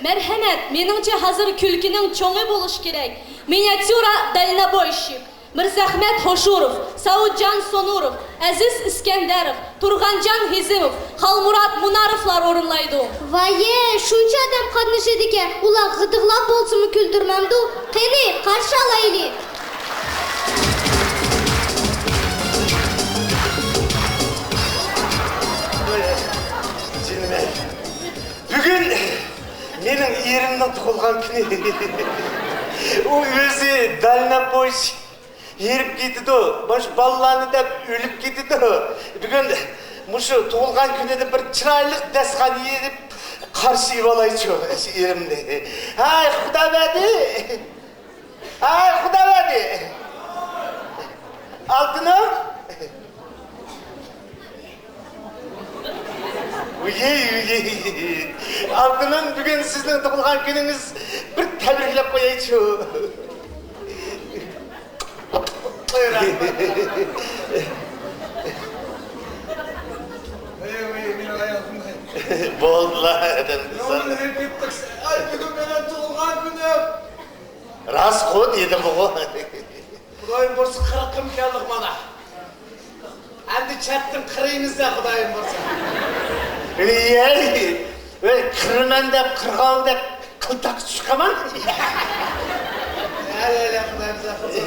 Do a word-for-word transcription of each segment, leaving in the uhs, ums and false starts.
مەرھەمەت، مېنىڭچە ھازىر كۈلكىنىڭ چوڭى بولۇشى كېرەك. مىنىاتيۇرا دالنابويشىك. مىرزەخمەت ھوشۇروف، ساۋۇتجان سونۇروف، ئەزىز ئىسكەندەروف، تۇرغانجان ھېزىموف، خالمۇرات مۇناروفلار ئورۇنلايدۇ. ۋايە، شۇنچە ئادەم قاتنىشىدىكەن، ئۇلار غىدىقلاپ بولسىمۇ كۈلدۈرمەمدۇ؟ قېنى، قارشى ئالايلى! جېنىم ئەي. بۈگۈن مېنىڭ ئېرىمنىڭ تۇغۇلغان كۈنى. ئۇ ئۆزى دالنابويشىك ھېرىپ كېتىدۇ، مانا شۇ بالىلارنى دەپ ئۆلۈپ كېتىدۇ. بۈگۈن مۇشۇ تۇغۇلغان كۈنىدە بىر چىرايلىق دەستىخان يېيىپ قارشى ئېلىۋالايچۇ شۇ ئېرىمنى. ھەي، خۇدا بەردى! ھەي، خۇدا بەردى! ئالتۇنۇم! ۋىي، ۋىي. ئالتۇنۇم، بۈگۈن سىزنىڭ تۇغۇلغان كۈنىڭىز، بىر تەبرىكلەپ قويايچۇ. بولدىلا، ئادەم. ئاي، بۈگۈن مېنىڭ تۇغۇلغان كۈنۈم. راستقۇ دېدىمغۇ. خۇدايىم بۇيرۇسا قىرىققىمۇ كەلدۇق مانا. ئەمدى چەتتىن قىرىيمىز-دە، خۇدايىم بۇيرۇسا. ۋىي، ۋىي، قىرىمەن دەپ، قىرغان دەپ، قىلتاق چىقىمەن. ھەي، ھەي، ھەي، خۇدايىم بۇيرۇسا.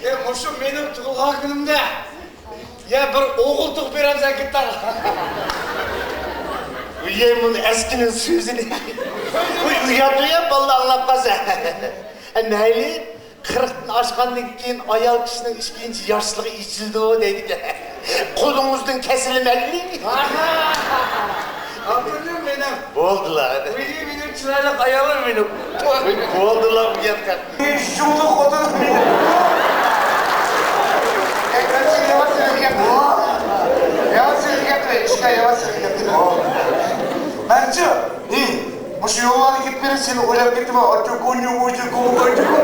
ئەي، مۇشۇ مېنىڭ تۇغۇلغان كۈنۈمدە يا بىر ئوغۇل تۇغۇپ بېرەمسەن، گىتار. ۋىي، مۇنۇ ئەسكىنىڭ سۆزىنى. ۋىي، ئۇيات، ئۇيات، بالىلار ئاڭلاپ قالسا. ئە، مەيلى. قىرىقتىن ئاشقاندىن كېيىن ئايال كىشىنىڭ ئىككىنچى ياشلىقى ئېچىلىدۇ دەيدىكەن. قولىڭىزدىن كەسىلى مەللى. ئاپىرىن مېنىڭ. بولدىلا. ۋىي، مېنىڭ چىرايلىق ئايالىم مېنىڭ. بولدىلا، ئۇيات كەتتى. شۇڭلۇق خوتۇنۇم مېنىڭ. مەنچۇ، مۇشۇ يوللارنى كېتىپ بېرىپ سېنى ئويلاپ كەتتىم، ئاچا كونيو، بوجا كون، بوجا كون.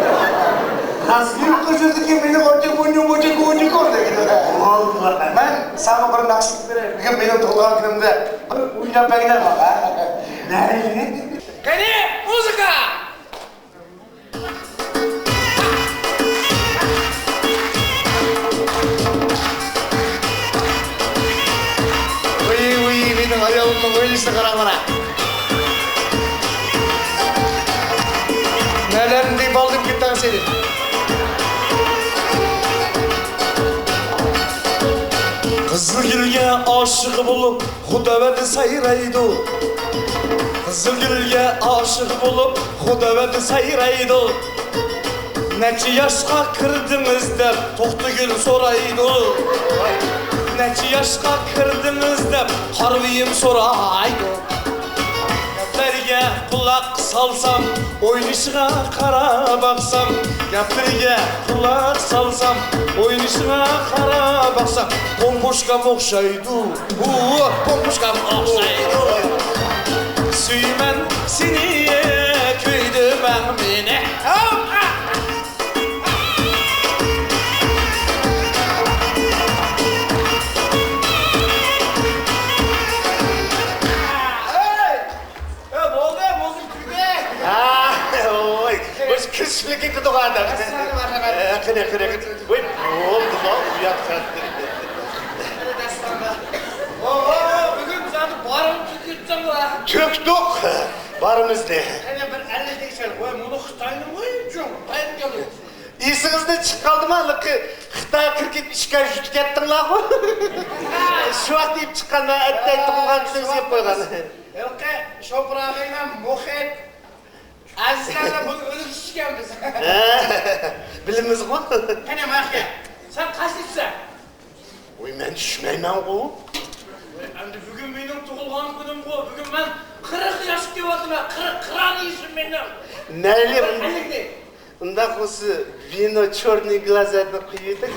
راست. يۇقىرى سۆزدىكى مېنىڭ ئاچا كونيو، بوجا كون، بوجا كون دەيدۇ. مەن ساڭا بىر ناخشا ئېيتىپ بېرەي. بۈگۈن مېنىڭ تۇغۇلغان كۈنۈمدە بىر ئويناپ بەرگىنە ماڭا. قېنى، مۇزىكا! ۋىي، ۋىي، مېنىڭ ئايالىمنىڭ ئوينىشىغا قاراڭلار. نەلەرنى دەپ ئالدىم كېتىڭ سېنى. قىزىلگۈلگە ئاشىق بولۇپ، خۇداۋەردى سايرايدۇ. قىزىلگۈلگە ئاشىق بولۇپ، خۇداۋەردى سايرايدۇ. نەچچە ياشقا كىردىڭىز دەپ توختىگۈل سورايدۇ. نەچچە ياشقا كىردىڭىز دەپ قارىۋىيىم سورايدۇ. گەپلەرگە قۇلاق سالسام، ئوينىشىغا قاراپ باقسام، گەپلىرىگە قۇلاق سالسام، ئوينىشىغا قاراپ باقسام، پومپۇشكام ئوخشايدۇ. ئۇ، پومپۇشكام ئوخشايدۇ. سۆيىمەن سېنى، كۆيدۈرمەڭ مېنى. ھە، بولدى، مۇزىكا تۈگىدى. ھە، ۋوي، مۇشۇ كىرىشىپلا كېتىدىغۇ ئادەم. ئەسلىمەن، مەرھەمەت. ھە، قېنى، قېنى، قېنى. ۋوي، بولدىلا، ئۇيات كەتتى. ئوھو، بۈگۈن زادى بارىمىزنى تۆكتۈڭلار. تۆكتۇق بارىمىزنى. قېنى، بىر ئەللىك دېسەڭ، ۋوي، مۇنۇ خىتاينىڭ، ۋوي، جۇڭ، قايتىپ كەلدى. ئېسىڭىزدىن چىقىپ قالدىمۇ، ھېلىقى خىتاي كىركىكى ئىچكەر يۇتۇپ كەتتىڭلارغۇ؟ شۇ ۋاقىت يەپ چىققان ۋە ئەتتەي تۇغۇلغان كۈنىڭىزگە يەپ قويغان. ھېلىقى شوپۇر ئاغىنەم مۇخىت، ئەزىزلەرنى بۇنى ئۆلۈكسىز ئىچكەنمىز. ھە، بىلىمىزغۇ. قېنى، ماخىيە، سەن قاچتا چۈشىسەن؟ ۋوي، مەن چۈشمەيمەنغۇ. ۋوي، ئەمدى بۈگۈن مېنىڭ تۇغۇلغان كۈنۈمغۇ. بۈگۈن مەن قىرىق ياشقا كېلىۋاتىمەن. قىرىق، قىران يېشىم مېنىڭ. مەيلى. ئەللىك دەي. ئۇنداق بولسا، ۋىنو چورنىي گلازادىن قۇيۇۋېتىڭ.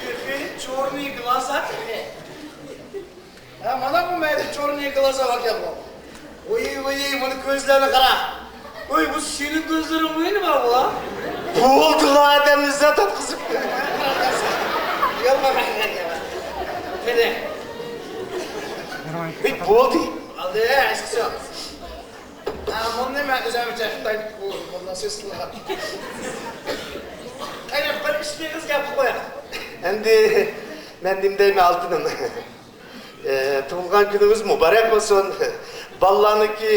تېخى چورنىي گلازا تېخى. ھە، مانا بۇ مەيدە چورنىي گلازا باركەنغۇ. ۋوي، ۋوي، مانا كۆزلەرنى قارا. ۋوي، بۇ سېنىڭ كۆزلىرىڭمۇ نېمە بۇ؟ بولدىلا، ئادەمنى زادى تارتقۇزۇپ. يالما بەكرەك يامان. قېنى. ۋوي، بولدى. بولدى، ھېچقىسى يوق. بۇنى مەن ئۆزۈم ئۈچۈن خىتاي مۇندا سۆز قىلغان. قېنى، بىر ئىككى ئېغىز گەپ قىلىپ قوياق. ئەمدى مەن نېمە دەيمەن، ئالتۇنۇم؟ ئە، تۇغۇلغان كۈنىڭىز مۇبارەك بولسۇن. بالىلارنىڭكى،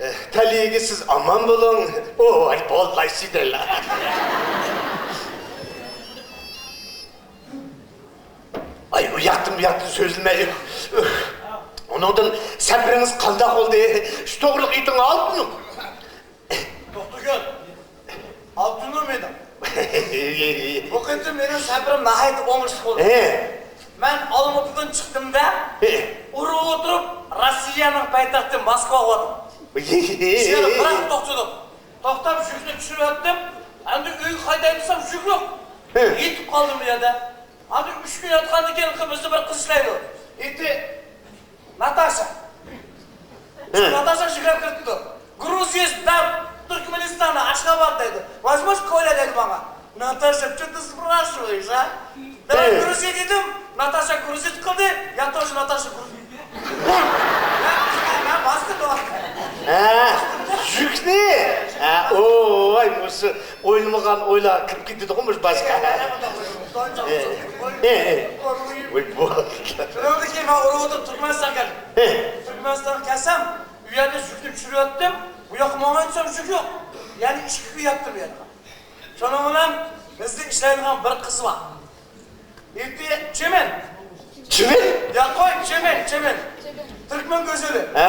ئە، تەلىيىگە سىز ئامان بولۇڭ. ئوي، بالىلار سىدەلا. ئاي، ئۇ ياقتىن، بۇ ياقتىن سۆزلىمەي. ئۇنىڭدىن سەپىرىڭىز قانداق بولدى؟ شۇ توغرىلىق ئېيتىڭ، ئالتۇنۇم. توختىگۈل، ئالتۇنۇم مېنىڭ. بۇ قېتىم مېنىڭ سەپىرىم ناھايىتى ئوڭۇشلۇق بولدى. ھە. مەن ئالمۇتىدىن چىقتىم-دە، ھە، ئۇرۇپ ئولتۇرۇپ، روسىيەنىڭ پايتەختى موسكۋاغا باردىم. ھە. شۇ يەردە بىراق توختىدىم. توختاپ، يۈكنى چۈشۈرۈۋەتتىم. ئەمدى ئۆيگە قايتاي دېسەم، يۈك يوق. ھە. يېتىپ قالدىم بۇ يەردە. ئاندىن ئۈچ كۈن ياتقاندىن كېيىن بىزدە بىر قىز ئىشلەيدۇ. ئېتى ناتاشا. ھە. ناتاشا يۈگرەپ كىرىپتۇ. «Грузиец, да, Туркменистана, Ашхабад» دەيدۇ. «Возьмёшь, Коля؟» دەيدۇ ماڭا. «Наташа, чё ты спрашиваيыш, а?» مەن ھە. «Грузия» دېدىم. ناتاشا груزить قىلدى. «Я тоже, Наташа, грузить». مەن، مەن باستىم. ھە، يۈكنى. ھە، ئوي، مۇشۇ ئويلىمىغان ئويلار كىرىپ كېتىدىغۇ مۇشۇ باشقا. ئە، ئە، ئە. ۋاي، بۇ. شۇنىڭدىن كېيىن مەن ئۇرۇپ ئولتۇرۇپ تۈركمەنىستانغا كەلدىم. ھە. تۈركمەنىستانغا كەلسەم، ئۇ يەردە يۈكنى چۈشۈرۈۋەتتىم. بۇ ياققا ماڭاي دېسەم، يۈك يوق. يەنە ئىككى كۈن ياتتىم يەنە. شۇنىڭ بىلەن بىزدە ئىشلەيدىغان بىر قىز بار. ئېتى چىمەن. چىمەن؟ يا قوي، چىمەن، چىمەن. تۈركمەن گۈزىلى. ھە.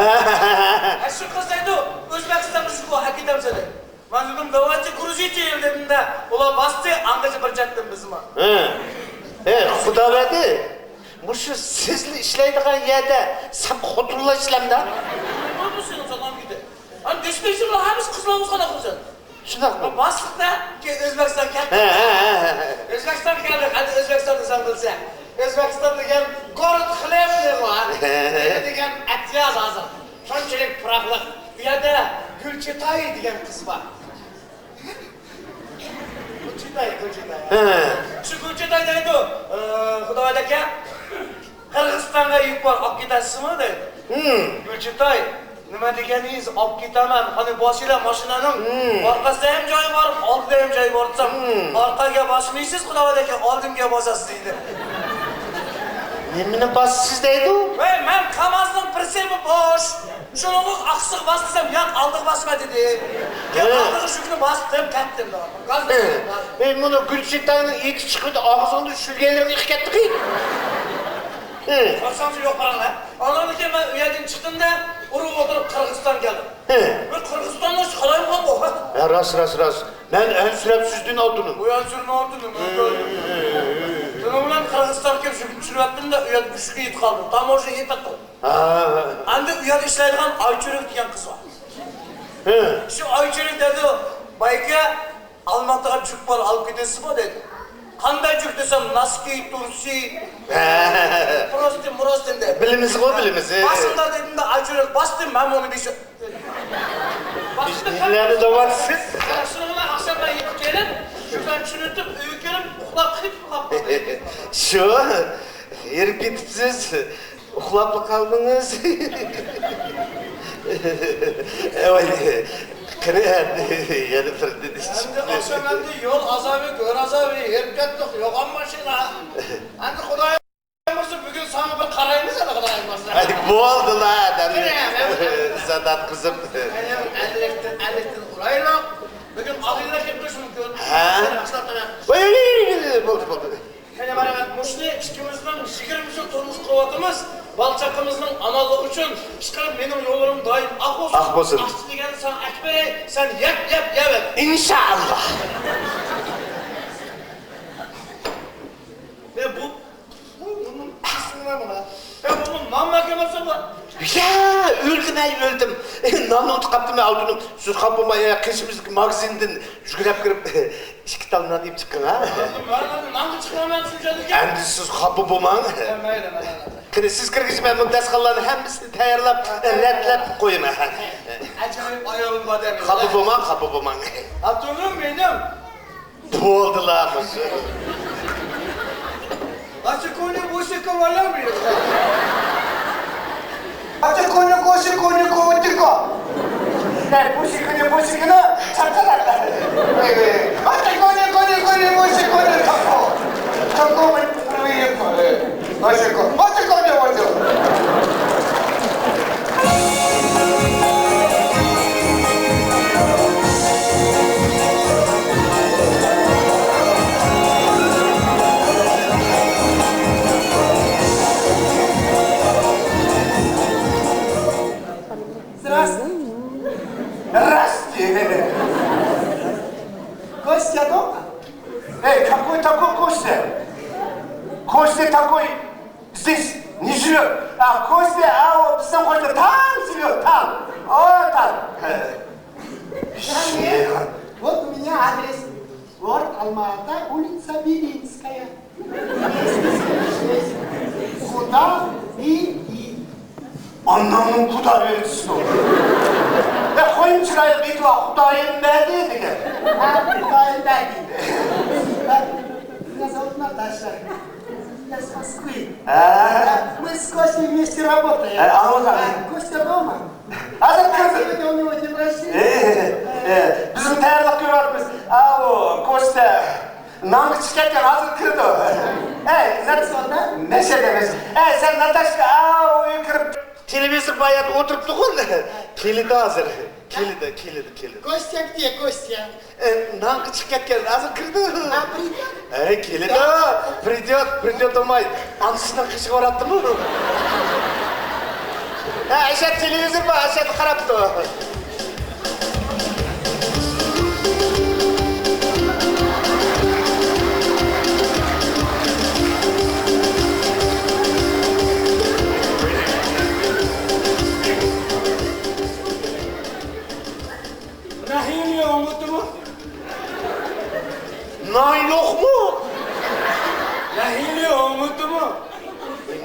ھە، شۇ قىز دەيدۇ، «ئۆزبېكىستانغا يۈك ئەكېتەمسەن؟» دەيدۇ. مەن دېدىم، «Давайте, грузите» دېدىم-دە، ئۇلار باستى، ئاڭغىچە بىر چەتتىن بىزمۇ. ھە. ھە، خۇدا بەردى. مۇشۇ سىزلا ئىشلەيدىغان يەردە سەپ خوتۇنلار ئىشلەمدۇ؟ بولمىسۇن، سالام گېپى. ئانا، دىسپېتشېرلار ھەممىسى قىزلار بولسا قانداق قىلىسەن؟ شۇنداقمۇ؟ باستۇق-دە، كېيىن ئۆزبېكىستانغا كەتتۇق. ھە، ھە، ھە، ھە. ئۆزبېكىستانغا كەلدۇق، ئەمدى ئۆزبېكىستاندا سەن بىلسەن. ئۆزبېكىستان دېگەن город خلебный بار. ھە، ھە، ھە. دېگەن ئەتىياز ھازىر. شۇنچىلىك پۇراقلىق. بۇ يەردە گۈلچېتاي دېگەن قىز بار. گۈلچېتاي، گۈلچېتاي. ھە. شۇ گۈلچېتاي دەيدۇ، ئى، خۇداۋەردى ئاكا، قىرغىزىستانغا يۈك بار، ئاپ كېتەرسىزمۇ دەيدۇ. ھىم. گۈلچېتاي، نېمە دېگەنىڭىز، ئاپ كېتەرمەن. قېنى باسىلا ماشىنانىڭ. ھىم. ئارقىسىدا ھەم جاي بار، ئالدىدا ھەم جاي بار دېسەم، ھىم. ئارقىغا باسمايسىز، خۇداۋەردى ئاكا، ئالدىمغا باساسىز دېدى. نېمىنى باسىسىز دەيدۇ؟ ۋەي، مەن كامازنىڭ پرىتسېپى بوش. شۇنىڭغا ئاقسىغا باس دېسەم، ياق، ئالدىغا باسما دېدى. كېيىن ھە. ئالدىغا يۈكنى باستىم، كەتتىم. گاز ھە. بېسىپ، گاز. ئەي، مۇنۇ گۈلچېتاينىڭ ئېتى چىقىدۇ، ئاغزىڭدا شۈلگەيلىرىڭ ئېقىپ كەتتىغۇ. ھە. قارىساڭچۇ يوق، قاراڭلار. ئاندىن كېيىن مەن ئۇ يەردىن چىقتىم-دە، ئۇرۇپ ئولتۇرۇپ قىرغىزىستانغا كەلدىم. ھە. بۇ قىرغىزىستاندا ئىش قالايمىغان بۇ. ھە، راست، راست، راست. مەن ئەنسىرەپ سىزدىن ئالدىنىم. بۇ ئەنسىرىمەي ئالدىنىم، مەن كۆردۈم. شۇنىڭ بىلەن قىرغىزىستانغا كېلىپ يۈكنى چۈشۈرۈۋەتتىم-دە، ئۇ يەردە ئۈچ كۈن يېتىپ قالدىم. تاموژنا يېتىپ قالدىم. ھە. ئەمدى ئۇ يەردە ئىشلەيدىغان ئايچۆرۈك دېگەن قىز بار. ھە. شۇ ئايچۆرۈك دەيدۇ، بايكا، ئالماتىغا يۈك بار، ئالىپ كېتىسىزمۇ دەيدۇ. قانداق يۈك دېسەم، ناسكى، تۇرسى، ھە. پروستى، مۇروستى دەيدۇ. بىلىمىزغۇ، بىلىمىز. باسىڭلار دېدىم-دە، ئايچۆرۈك باستىم، مەن بۇنى بېشى. باستىم، نېمىلەرنى دەۋاتىسىز؟ شۇنىڭ بىلەن ئاخشام مەن يېتىپ كېلىپ، شۇلارنى چۈشىنىۋېتىپ، ئۆيگە كېلىپ، ئۇخلاپ، قېتىپ ئۇخلاپ قالدىم. شۇ، ھېرىپ كېتىپسىز. ئۇخلاپلا قالدىڭىز. ۋاي، قېنى، يەنە بىر دېدى. ئەمدى ئاخشام ئەمدى يول ئازابى، گۆر ئازابى، ھېرىپ كەتتۇق، يوغان ماشىنا. ئەمدى خۇدايىم بۇيرۇسا بۈگۈن ساڭا بىر قارايمىز، ئەمدى خۇدايىم بۇيرۇسا. ئاي، بولدىلا، دەمدى. قېنى، ئەمدى. سادات قىزىم. قېنى، ئەللىكتىن، ئەللىكتىن ئۇرايلى. بۈگۈن ئاغىنىلەر كېلىپ تۇرۇشى مۇمكىن. ھە. قېنى، ئاشۇنداق قىلىڭ. ۋاي، ۋاي، ۋاي، ۋاي، بولدى، بولدى. قېنى، مانا مۇشۇنى ئىككىمىزنىڭ يىگىرمە يىل تۇرمۇش قۇرۇۋاتىمىز. بالا-چاقىمىزنىڭ ئامانلىقى ئۈچۈن، ئىشقىلىپ مېنىڭ يوللىرىم دائىم ئاق بولسۇن. ئاق بولسۇن. ئاقچا دېگەننى ساڭا ئەكىپ بېرەي، سەن يەپ، يەپ، يەۋەر. ئىنشائاللا. يا بۇ، بۇ، بۇنىڭ ئىسمى نېمە؟ يا بۇ نان مەكەمەسى بۇ. يا، ئۆلدۈم، ھەي، ئۆلدۈم. نان ئۇنتۇپ قاپتىمەن، ئالتۇنۇم. سىز خاپا بولماي، قېشىمىزدىكى ماگىزىندىن يۈگۈرۈپ كىرىپ، ئىككى تال نان ئېلىپ چىققىن، ھە؟ مەن نانغا چىقىمەن شۇنچىلىك. ئەمدى سىز خاپا بولماڭ. ھە، مەيلى، مەيلى. قېنى، سىز كىرگۈچە مەن بۇ دەستىخانلارنىڭ ھەممىسىنى تەييارلاپ، رەتلەپ قويىمەن. ئەجايىپ ئايالىم بار دەيمەن. خاپا بولماڭ، خاپا بولماڭ. ئالتۇنۇم مېنىڭ. بولدىلا مۇشۇ. ئاچا كونى بوشى كوۋالاميو. ئاچا كونى كوشى كونى كوۋىتىكو. 네, 보시군요, 보시군요. 잠깐만. 네, 네. 어떻게, 어떻게, 어떻게, 어떻게, 보시군요. 자꾸, 자꾸, 네, 네. 어떻게, 어떻게, 어떻게, 어떻게. Здравствуйте. Здравствуйте. Костя дома? Эй, какой такой Костя? Костя такой здесь не живёт. А Костя, а вот сам Костя там живёт, там. О, там. Э, Жанна, вот у меня адрес. Город Алма-Ата, улица Белинская. Куда бери? Анаңның куда бердісі ол. Е, қойым шырайлы бүйтіп алып, Құдайым бәрде деген. А, Құдайым бәрде. Меня зовут Наташа. Я с Москвы. А. Мы с Костей вместе работаем. Ә, аңлаған. А, Костя дома? Азат кірді. Сегодня у него день рождения. Е, е, біздің тәйярлық көріп жатырмыз. Ау, Костя, нанға түсіп кеткен, азыр кірді. Ей, Зат сонда? Мәшәдә, мәшәдә. Ей, сен Наташка, ау, үй кіріп, телевизор баян отырып тұғын. Келеді азыр. Келеді, келеді, келеді. Костя где, Костя? Ә, нанға түсіп кеткен, азыр кірді. А, придёт? Ей, келеді. Да. Придёт, придёт болмай. Анысының қышы бараттымы? Ә, Әшәт телевизор ба, Әшәт қарап тұр. Rahimli omutumu? Nan yok mu? Rahimli omutumu?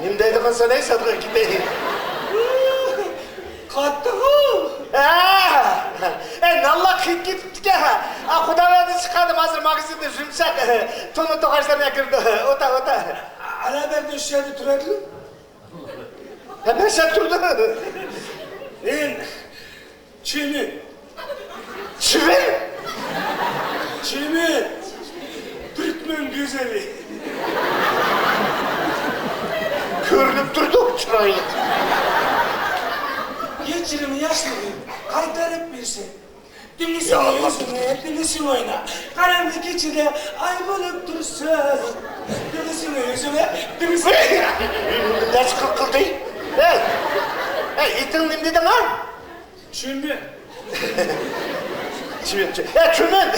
Nima deydigan sanaysan, ketay. Qattiqu. Ha! E, nonlar qiyib ketibdi-ku. A, Xudoberdi chiqardim hozir magazinde yumshoq to'ni to'qashlarni kirdi. O'ta, o'ta. Ana berdi shu yerda turadiku. Ha, nasha turdi. Men Чимин. Чимин? Чимин. Türkmen güzeli. Ko'rinib turdi, chiroyli. Kechirimi yoshligim qaytarib bersa. Dinisin o'zini, dinisin o'yna. Qorong'i kechada oy bo'lib tursa. Dinisin o'zini, dinisin. Ey! Nima qildi? Ey! Ey, iting nima dedi, ha? Tushundim. Tushundim. E, Tushundim.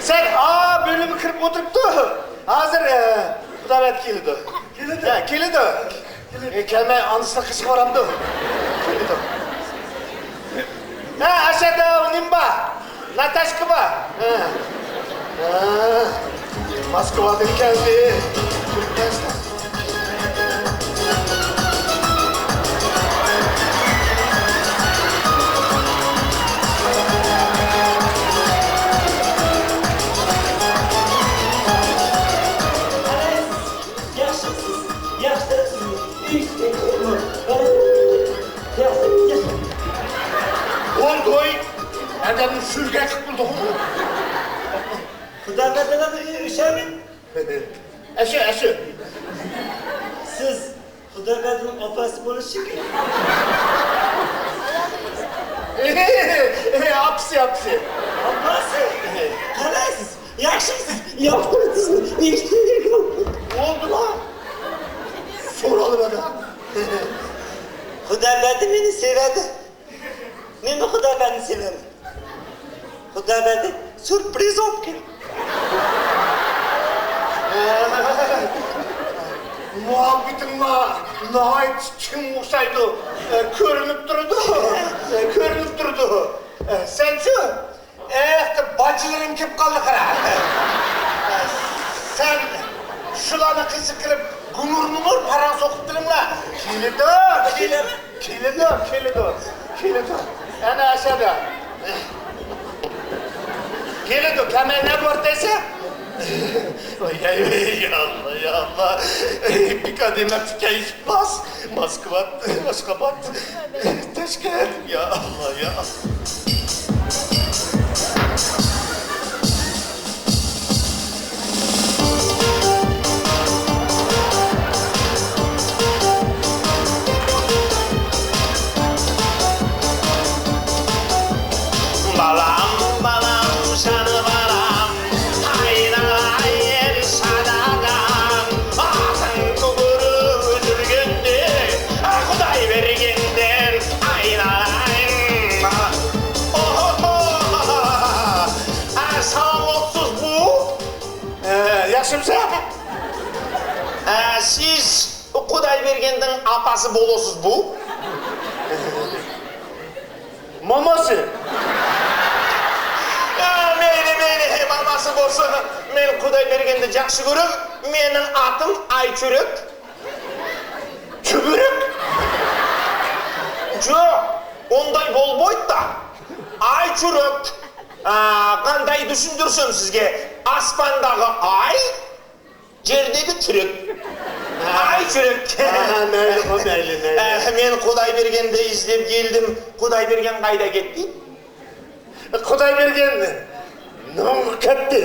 Sen A bölümü kirip oturup dur. Hazır, e, Xudoberdi keladi. Keladi. Ha, keladi. Keladi. E, kelmay, anısına qıchqı baramdı. Keladi. Ha, aşağıda nima bor? Natashka bor. Ha. Ha. Moskvadan keldi. Yaxshimisiz? Yaxshi turibsizmi? Yaxshi, yaxshi. Bo'ldi, qo'y. Adamni shurga qilib qo'ydi. Xudoga o'shaman. Ashu, ashu. Siz Xudoberdining opasi bo'lishi kerak. Apisi, apisi. Opasi? Qalaysiz? Yaxshimisiz? Yoqtiribsizmi? Eshitdingizmi? Bo'ldi-la. So'ralib edi. Xudoberdi meni sevadi. Men Xudoberdi sevaman. Xudoberdi syurpriz olib keldi. Muhabbetinglar nihoyat chim o'xshaydi. Ko'rinib turdi. Ko'rinib turdi. Senchi? Eh, bacılarım kelip kaldı qara. Sen şularnı qıchqırıp, gumur-mumur parang soqıp turunglar. Keledi, keledi, keledi, keledi. Ana aşağıda. Keledi, kelmey ne bor dese? Oy, ay, ay, ya Allah, ya Allah. Ey, bir kademe keyif bas. Moskva, Aşkabat, Teşkent. Ya Allah, ya Allah. بالام، بالام، جان بالام، ئاينالايىن ساداغان، ئاتاڭ كوبۇر ئۆتۈرگەندە، خۇداي بەرگەندىن ئاينالايىن. ئوھوھو! ئە، سالامەتسىز بۇ؟ ئە، ياخشىمسەن؟ ئە، سىز خۇداي بەرگەندىن ئاپاسى بولىسىز بۇ؟ ماماسى. يا، مەيلى، مەيلى، ماماسى بولسۇن. مەن خۇداي بەرگەندە جاخشى كۆرەم. مېنىڭ ئاتىم ئايچۆرۈك. چۆبۈرۈك؟ جوق، ئۇنداي بولمايدۇ. ئايچۆرۈك. ئا، قانداي چۈشەندۈرسەم سىزگە؟ ئاسمانداغى ئاي، يەردىكى چۆرۈك. ئاي چۆرۈك. ھە، مەيلى، مەيلى، مەيلى. ئە، مەن خۇداي بەرگەندە ئىزدەپ كەلدىم. خۇداي بەرگەن قايدا كەتتى؟ خۇداي بەرگەن نوڭغا كەتتى.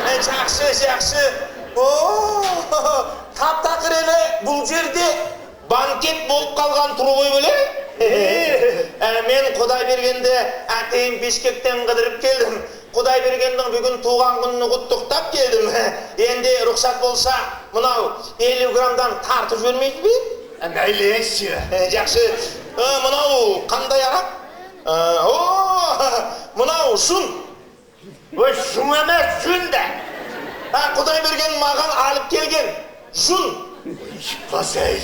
ئە، ياخشى، ياخشى. ئو، تاپتا قېرى، بۇ يەردە بانكېت بولۇپ قالغان تۇرغۇي بىلەن. ئە، مەن خۇداي بەرگەندە ئەتىگەن بىشكەكتىن قىدىرىپ كەلدىم. خۇداي بەرگەندىن بۈگۈن تۇغان كۈنىنى قۇتلۇقلاپ كەلدىم. ئەمدى رۇخسەت بولسا، مۇناۋ ئەللىي گرامدىن تارتىپ يۈرمەيسىزمۇ؟ ئە، مەيلى، ياخشى. ئە، ياخشى. ئە، مۇناۋ قانداق ھاراق؟ ئە، ئو، مۇناۋ شۇن. ۋاي، شۇن ئەمەس، جۈن دە. ھە، خۇداي بەرگەن ماڭا ئېلىپ كەلگەن. شۇن. ئىشىپ قالساي.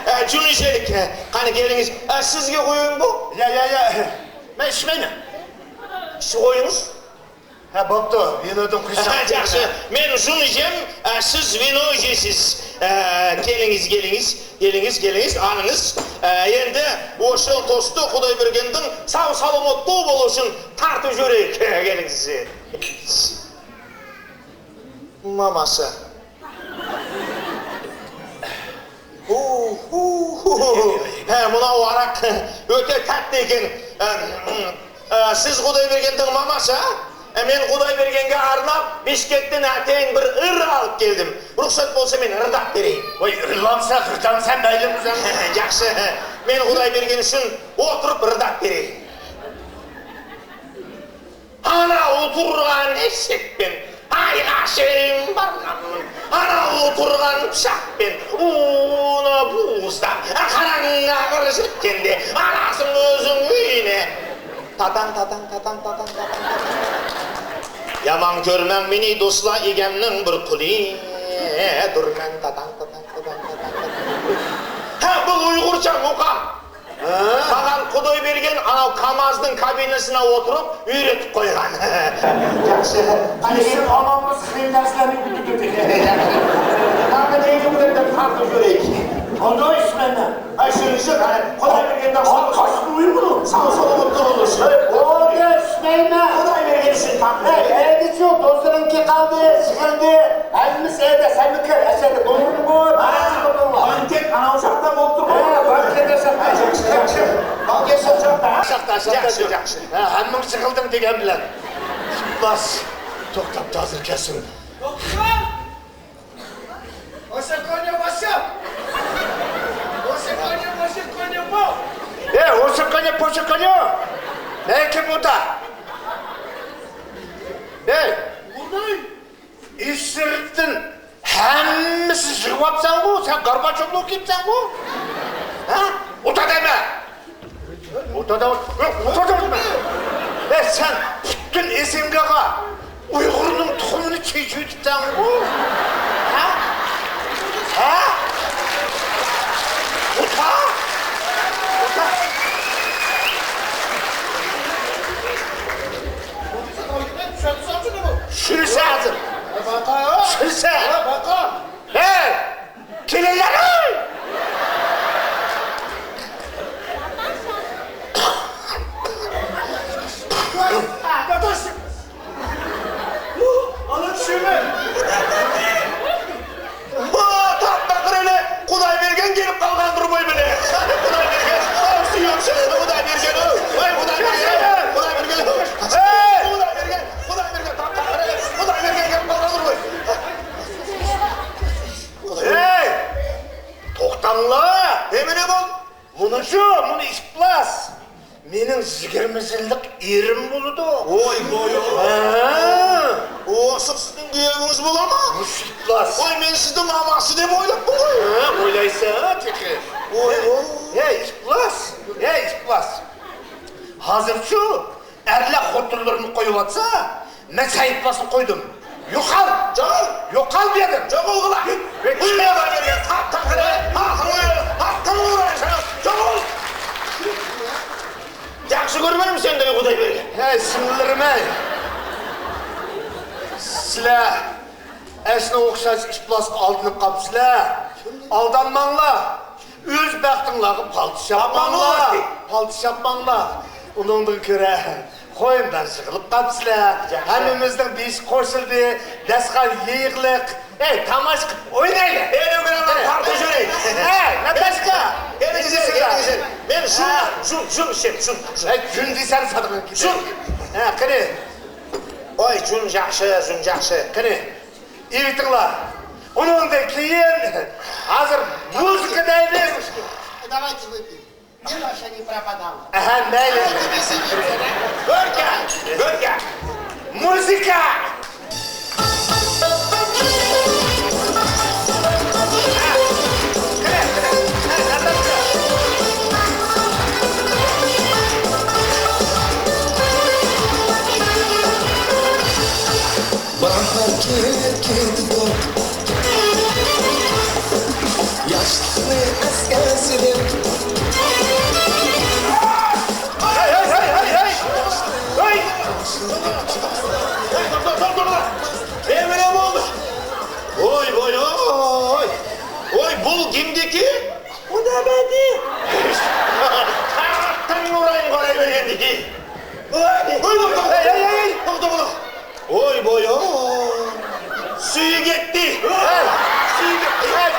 ھە، جۈن ئىچەيلىك. قېنى، كېلىڭىز. ھە، سىزگە قويايمۇ؟ يا، يا، يا. مەن ئىچمەيمەن. سىز قويۇڭىز. ھە، بوپتۇ. ۋىنودىن قۇيساق. ياخشى. مەن جۈن ئىچەم، ھە، سىز ۋىنو ئىچىسىز. ھە، كېلىڭىز، كېلىڭىز. كېلىڭىز، كېلىڭىز، ئالىڭىز. ئە، ئەمدى ئوشۇل توستى خۇداي بەرگەندىن ساغ-سالامەت بولۇشۇن تارتىپ يۈرەيلى. كېلىڭىز. ماماسى. ھۇ، ھۇ، ھۇ. ھە، مۇناۋ ھاراق ئۆتە تەتلىكەن. ئە، ئە، سىز خۇداي بەرگەندىن ماماسى، ھە؟ ئە، مەن خۇداي بەرگەنگە ئارناپ، بىشكەكتىن ئەتىگەن بىر ئىر ئېلىپ كەلدىم. رۇخسەت بولسا، مەن رىداپ بېرەي. ۋاي، ئىرلانسا، غىردانسا، مەيلى ئۆزۈڭ. ياخشى. مەن خۇداي بەرگەن ئۈچۈن ئولتۇرۇپ رىداپ بېرەي. ئانا ئولتۇرغان ئېشەكتىن ئايغاچىم بارغانمەن. ئانا ئولتۇرغان پىچاقتىن ئۇنى بۇزداپ، قاراڭغا قارشى ئۆتكەندە ئالارسەن ئۆزۈڭ ئۆينى. تاتاڭ، تاتاڭ، تاتاڭ، تاتاڭ، تاتاڭ، تاتاڭ. يامان كۆرمەڭ مېنى دوستلار، ئىگەمنىڭ بىر قۇلى دۇرمەن. تاتاڭ، تاتاڭ، تاتاڭ، تاتاڭ، تاتاڭ. ھە، بۇ ئۇيغۇرچە مۇقام. ھە؟ ماڭا خۇداي بەرگەن ئاناۋ كامازنىڭ كابىنىسىنا ئولتۇرۇپ ئۆگىتىپ قويغان. ياخشى. قېنى، ئامالمىز قىيىن دەرسلەرنى ئۆتۈپ ئۆتەيلى. تاڭدا دەيدۇ بىلەن دەپ تارتىپ يۈرەيلى. ئۇنداق ئىچمەيمەن. ئاي، شۇنى ئىچىپ، قاراڭ، خۇداي بەرگەندە ساغ، قايسى ئۇيغۇر؟ ساغ سالامەت بولۇش. ئۇنداق ئىچمەيمەن. خۇداي بەرگەن ئىچىپ تارتىپ. ئەي، ئەيدىچۇ، دوستلىرىڭكى قالدى، يىغىلدى. ھەممىسى ئەيدە، سەنمۇ كىر، ئەسەردە بولۇڭمۇ؟ ھە، بانكېت ئانا ئۇ چاقتا بولۇپ تۇرغان. ھە، بانكېت ئەسەر. ياخشى، ياخشى. بانكېت شۇ چاقتا. شاقتا، شاقتا. ياخشى، ياخشى. ھە، ھەممىڭ يىغىلدىڭ دېگەن بىلەن. ئىپلاس. توختاپ، ھازىر كەلسۇن. توختاڭ! ئوشاكونيو، ئوشا! ئوشاكونيو، ئوشاكونيو، بو! ئەي، ئوشاكونيو، پوشاكونيو! ئەي، كىم ئۇدا؟ ئەي! بۇنى! ئىشىرتىن ھەممىسى يىغىۋاپسەنغۇ، سەن گارباچوفلۇق كىيىپسەنغۇ؟ ھە؟ ئۇدا دەيمەن! ئوتادا، ئوتادا ئولتۇرما. ئە، سەن پۈتۈن ئېسىڭگاغا ئۇيغۇرنىڭ تۇخۇمىنى چېچىۋېتىپسەنغۇ؟ ھە؟ ھە؟ ئوتا؟ ئوتا؟ چۈشۈرسە ھازىر. چۈشۈرسە. ھەي! كېلىڭلار، ھەي! ئانا چۈشۈرمە! ۋا، تاپتا قېرى، خۇداي بەرگەن كېلىپ قالغان بىر بوي بىلەن. خۇداي بەرگەن، ئاۋۇ سۈيۈم شېرىنى خۇداي بەرگەن، ۋاي، خۇداي بەرگەن، خۇداي بەرگەن، ھەي! خۇداي بەرگەن، خۇداي بەرگەن، تاپتا قېرى، خۇداي بەرگەن كېلىپ قالغان بىر بوي. مېنىڭ يىگىرمە يىللىق ئېرىم بولىدۇ. ۋوي، ۋوي، ۋوي. ھە. ئۇ ئاشۇ سىزنىڭ كۈيەۋىڭىز بولامۇ؟ مۇشۇ ئىپلاس. ۋاي، مەن سىزنىڭ ماماڭىز دەپ ئويلاپتىم غوي. ھە، ئويلايسەن تېخى. ۋوي، ھە، ۋوي. ھە، ئىپلاس. ھە، ئىپلاس. ھازىرچۇ ئەرلەر خوتۇنلىرىنى قويۇۋاتسا، مەن سەن ئىپلاسنى قويدۇم. يوقال! جاغول! يوقال دېدىم! جاغول قىلا! بۇ يەردە بەرگەن ھەققىڭنى، ھەققىڭنى، ھەققىڭنى ئۇرىسەن! جاغول! ياخشى كۆرمەيمۇ سەندەك خۇداي بەرگەن؟ ھەي، سىڭىللىرىم-ئەي! سىلەر ئەشنىڭ ئوخشاش ئىپلاسقا ئالدىنىپ قاپسىلەر. ئالدانماڭلار. ئۆز بەختىڭلارغا پالتا شاپماڭلار. پالتا شاپماڭلار. ئۇنىڭدىن كۆرە قويۇندان يىغىلىپ قاپسىلەر. ياخشى. ھەممىمىزنىڭ بېشى قوشۇلدى. داستىخان يىغلىق. ھەي، تاماشا قىلىپ ئوينايلى. ئەي، نۆكەرلەر، پارتا جۈرەي. ھەي، ناتاشكا. ئەي، ئەي، ئەي، ئەي. مەن شۇ، ھە. شۇ، شۇ، شۇ، شۇ. ھەي، جۈن دېسەم سادىقىڭ كېتىدۇ. شۇ. ھە، قېنى. ۋاي، جۈن ياخشى، جۈن ياخشى. قېنى. ئېيتىڭلار. ئۇنىڭدىن كېيىن ھازىر مۇزىكا دەيمىز. Давайте выпьем. Где ваша не пропадала? ئەھە، مەيلى. Давайте без имени, да? كۆركە، كۆركە. مۇزىكا. باھار كېلىپ كېتىدۇ، ياشلىقنى ئەسكە سېلىپ. ھەي، ھەي، ھەي، ھەي، ھەي! ھەي! ھەي، توختا، توختا، توختا! نېمە، نېمە بولدى؟ ۋوي، ۋوي، ۋوي! ۋوي، بۇ كىمدىكى؟ خۇدا بەردى. تەڭ ئۇرايىن قارايۋەرگەندىكى. ۋوي، ۋوي، توختا، توختا! ھەي، ھەي، ھەي! توختا، توختا! ۋوي، ۋوي، ۋوي! سۈيى كەتتى. ھەي! سۈيى كەتتى. ھەي،